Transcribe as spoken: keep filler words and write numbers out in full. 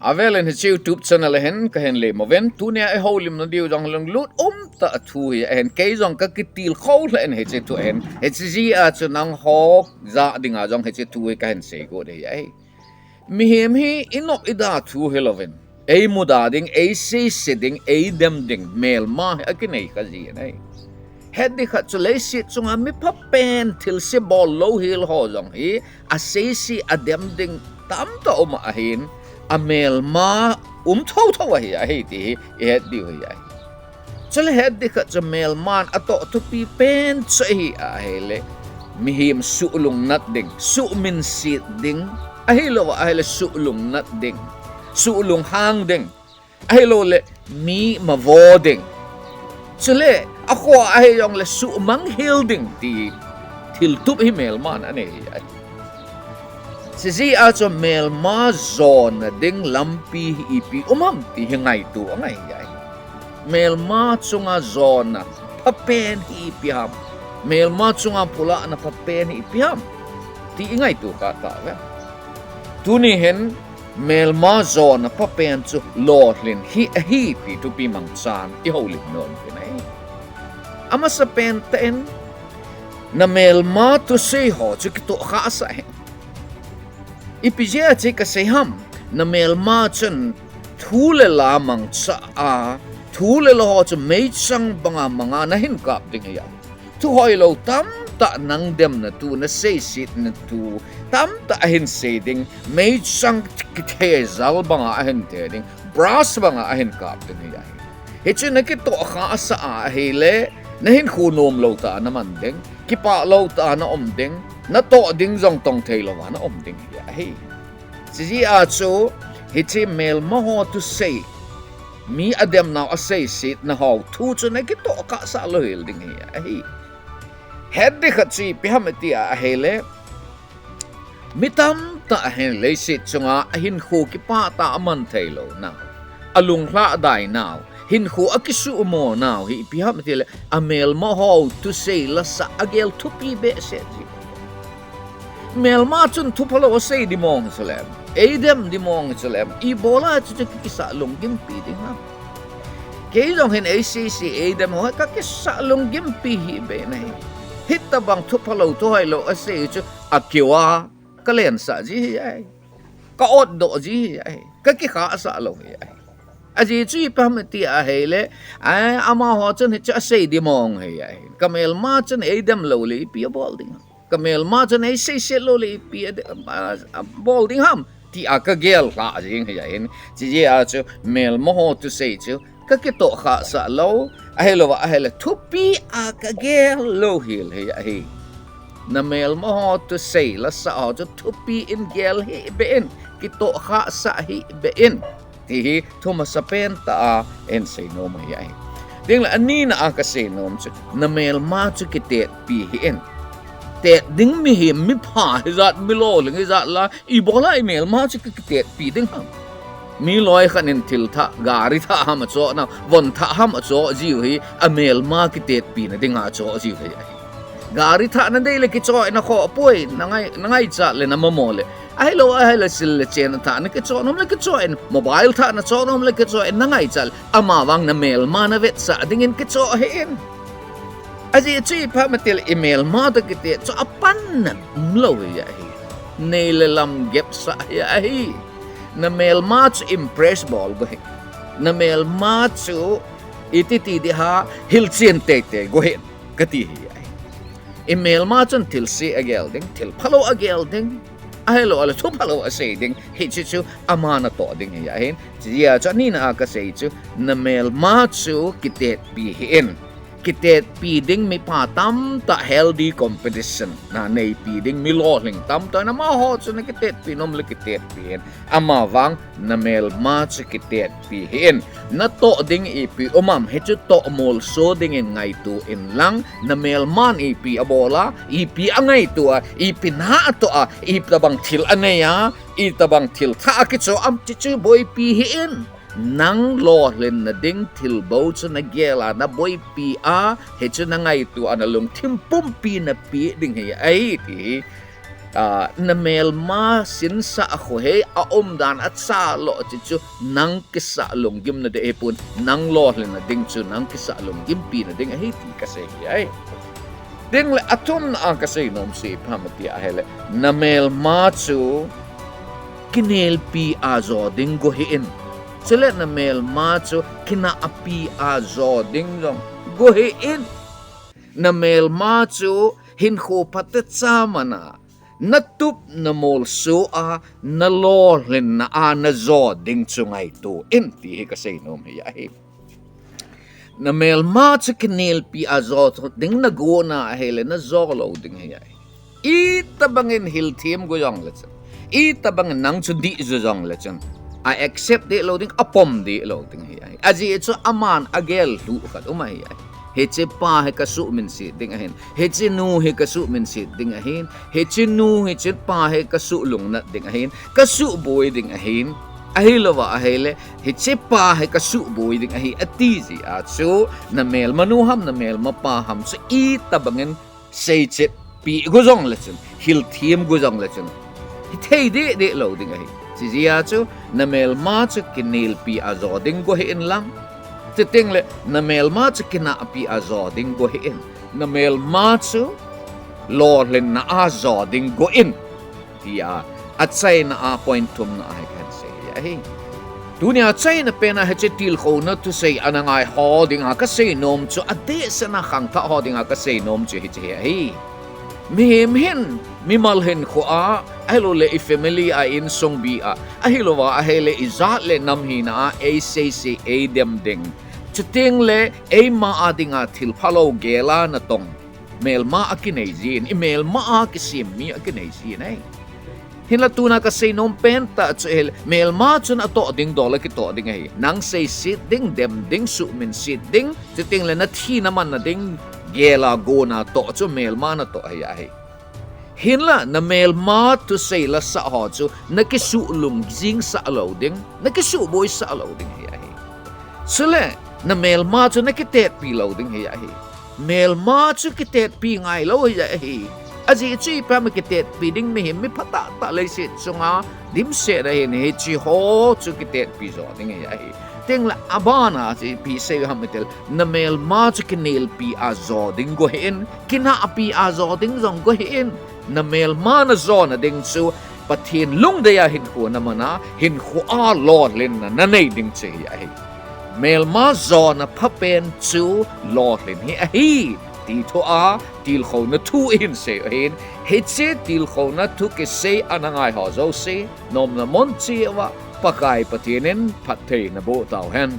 Avelin hiche YouTube channel a hin kahin lemmo uvin, tunia i houlimna diu jong lunglut umtah thu hi ahin, kei jong kakitilkhou lheh in hiche thu ahin, hiche jeh a chu nangho jah dinga jong hiche thu hi kahin seigot ahi. Mihem hi inop ida thu hilouvin, eimuda ding, eiseiset ding, eidem ding melma hi akinei kha jin ahi. Het ding khat chu leiset chunga mi phapen thilse bol louhel ho jong hi aseiset adem ding tamtah um ahin, amelma um thouthou ahi, ahi ti hi ihet diu ahi. Chule het ding khat chu melman atoh thupi pen chu ahi ahile, mihem suhlungnat ding, suhminset ding, ahilouva ahile suhlungnat ding, suhlunghang ding, ahiloule mi mavo ding, chule akhoa ahijongle suhmanghel ding ti thiltup hi melman anei ahi. Hiche jeh a chu melma jona ding lampi hi ipi um ham ti hi ngaito angai ahi. Melma chunga jona phapen hi ipi ham, melma chunga pulahna phapen hi ipi ham ti ingaito kha tauve. Tuni hin melma jona phapen chu lolhin hi ahi ti thupi mangchan ihoulim nom uvin ahi. Amasapen tah in, namelma thusei ho chu kitoh khahsah hih in. Ipi jeh a hiche kasei ham, namelma chun thu le la mangcha a, thu le la ho chu meichang banga manga nahin kap ding ahi. Thu hoilou tamtah nang demnatu, naseisetnatu tamtah ahin sei ding, meichang kithejal banga ahin the ding, brush banga ahin kap ding ahi. Hichu nakitoh khahsah a ahile, nahinkho nomlou tah a naman ding, kipahlou tah a naum ding, natoh ding jong tong theilouva naum ding ahi. Hiche jeh a chu, hiche melma ho thusei, mi ademnau aseisetna ho thu chu nakitoh khahsah louhel ding ahi. Het ding khat chu ipi ham iti a ahile, mi tamtah hin leiset chunga ahinkho kipah tah a aman theilounau, alunglhadai nau, hinkho akisuhmo nau hi ipi ham itile, amelma ho thusei lasah agel thupi behseh ji. Melma chun thu phalou asei dimong hichulem, eidem dimong hichulem, ibola chuchu kakisah lunggimpi ding ham? Kei jong hin eiseiset eidem ho kakisah lunggimpi hih beh in ahi. Hitobang thu phalou thu hoilou asei chu akiuva kalensah ji ahi. Ka-otdoh ji ahi. Kakikhahsah lou ahi. Ajeh chu ipi ham iti ahile, ai, amaho chun hichu asei dimong ahi. Kamelma chun eidem loule ipi abol ding ham? Kamelma chun eiseiset loule ipi abol ding ham tia kagel lhah jing ahi. Hiche jeh a chu melma ho thusei chu kakitoh khahsah lou, ahilouva ahile thupi a kagel louhel ahi. Namelma ho thusei lasah ho chu thupi in gel hih beh in, kitoh khahsah hih beh in, ti hi thu masapen tah a eihin seinom ahi. Tengle anina a kaseinom chu, namelma chu kitetpi hih in. Tet ding mihem, mipha hijat, milolhing hijat la, ibola imelma chu kakitetpi ding ham? Mi loikhat in thil thah, gari thah ham achoh nau, von thah ham achoh jiu hi, amelma kitetpina dinga achoh jiu ahi. Gari thah nadei le kichoh in akhoh poi, nangaichat le namamo le, ahilou ahile sil le chen thah nakichoh nom le kichoh in, mobile thah nachoh nom le kichoh in, nangaichat le, amavang namelma navetsah dingin kichoh hih in. Ajeh chu ipi ham itile imelma toh kitet chu apanna umlou ahi. Nei le lam gepsah ahi. Namelma chu impress bol go hih. Namelma chu iti ti ding ham, hilchen teitei go hih, kati ahi. Imelma chun thilse agel ding, thil phalou agel ding, ahiloule thu phalou asei ding, hiche chu ama natoh ding ahi. Hiche jeh a chu anina a kasei chu, namelma chu kitetpi hih in. Kitetpi ding mipa tamtah, healthy competition na neipi ding mi lolhing tamtah in, amaho chu nakitetpi nom le kitetpi hih in. Amavang namelma chu kitetpi hih in. Natoh ding ipi um am, hichu toh molso dingin ngaito inlang, namelman ipi abol a, ipi angaito a, ipi na atoh a, itobang thil anei a, itobang thil thah akichoh am, chuchu boipi hih in. Nang lolhinna ding thil bou chu nagel a, naboipi a, hichu nangaito a, nalungthim pumpi napeh ding ahi, ti hi a, na melma sinsah a khohei a umdan a chalo chi chu nang kisah lunggim na ding ahipon, nang lolhin na ding chu nang kisah lunggimpi na ding ahi ti kasei ahi. Ding le athumna a kasei nom chu ipi ham tia ahile, na melma chu kinelpi a jo ding go hih in. Chule na melma chu kinahpi a jo ding jong go hih in. Na melma chu hinkho phatecha mana na tup na molso a na lolhinna a na jo ding chu ngaito in ti hi kasei nom hi ahi. Na melma chu kinelpi a jo ding na gona ahile na jo lou ding hi ahi. Itobangin hilthem go jongle chun, itobangin nang chu dih jo jongle chun, a accept deh lou ding, a pom deh lou ding hi ahi. Ajeh chu aman agel lhuh khat um ahi ahi. Hiche pa hi kasuhminset ding ahin, hiche nu hi kasuhminset ding ahin, hiche nu hiche pa hi kasuh lungnat ding ahin, kasuh boi ding ahin, ahilouva ahile hiche pa hi kasuh boi ding ahi ati jeh a chu na melma nu ham na melma pa ham chu itobangin seichetpi go jongle chun, hilthem go jongle chun, hithei deh deh lou ding ahi. Chijeh a chu na melma chu kinelpi a jo ding go hih in lang, chuteng le na melma chu kinahpi a jo ding go hih in, na melma chu lolhinna a jo ding go in, tia achaina a point thumna ahi kahin sei ahi. Tunia achaina pen a hiche tilkhouna thusei ana ngai ho dinga kasei nom chu adehset a khangthah ho dinga kasei nom chu hiche hi ahi. Mihem hin, mimal hinkho a, ahiloule i family a insung bi a, ahilouva ahile ijat le nam hina a eiseise eidem ding, chuteng le eima a dinga thil phalou gel a natong melma akinei jin, i melma a kisem mi akinei jin ahi. Hinla tuna kasei nom pentah chu ahile, melma chun atoh ding dol akitoh ding ahi. Nang seiset ding, dem ding, suhminset ding, chuteng le na thina manna ding gel a gona toh chu melma natoh ahi ahi. Hinla na melma thusei lasah ho chu na kisuh lungjingsah lou ding, na kisuh boisah lou ding hi ahi. Chule na melma chu na kitetpi lou ding hi ahi. Melma chu kitetpi ngailou hi ahi. Ajeh chu ipi ham kitetpi ding, mihem mi phatah tah leiset chunga dimset ahin hiche ho chu kitetpi jo ding hi ahi. Tengle abana chu ipi sei ham itile, na melma chu kinelpi a jo ding go hih in, kinahpi a jo ding jong go hih in. Na melma na jona ding chu Pathen lungdei a hinkho na mana, hinkho a lolhinna nanei ding chu hi ahi. Melma jona phapen chu lolhin hi ahi, ti thua tilkhouna thu ihin sei u ahin, hiche tilkhouna thu kisei ana ngai ho jouse, nomna mun cheh uva Pakai Pathen in phatthei naboh tauhen.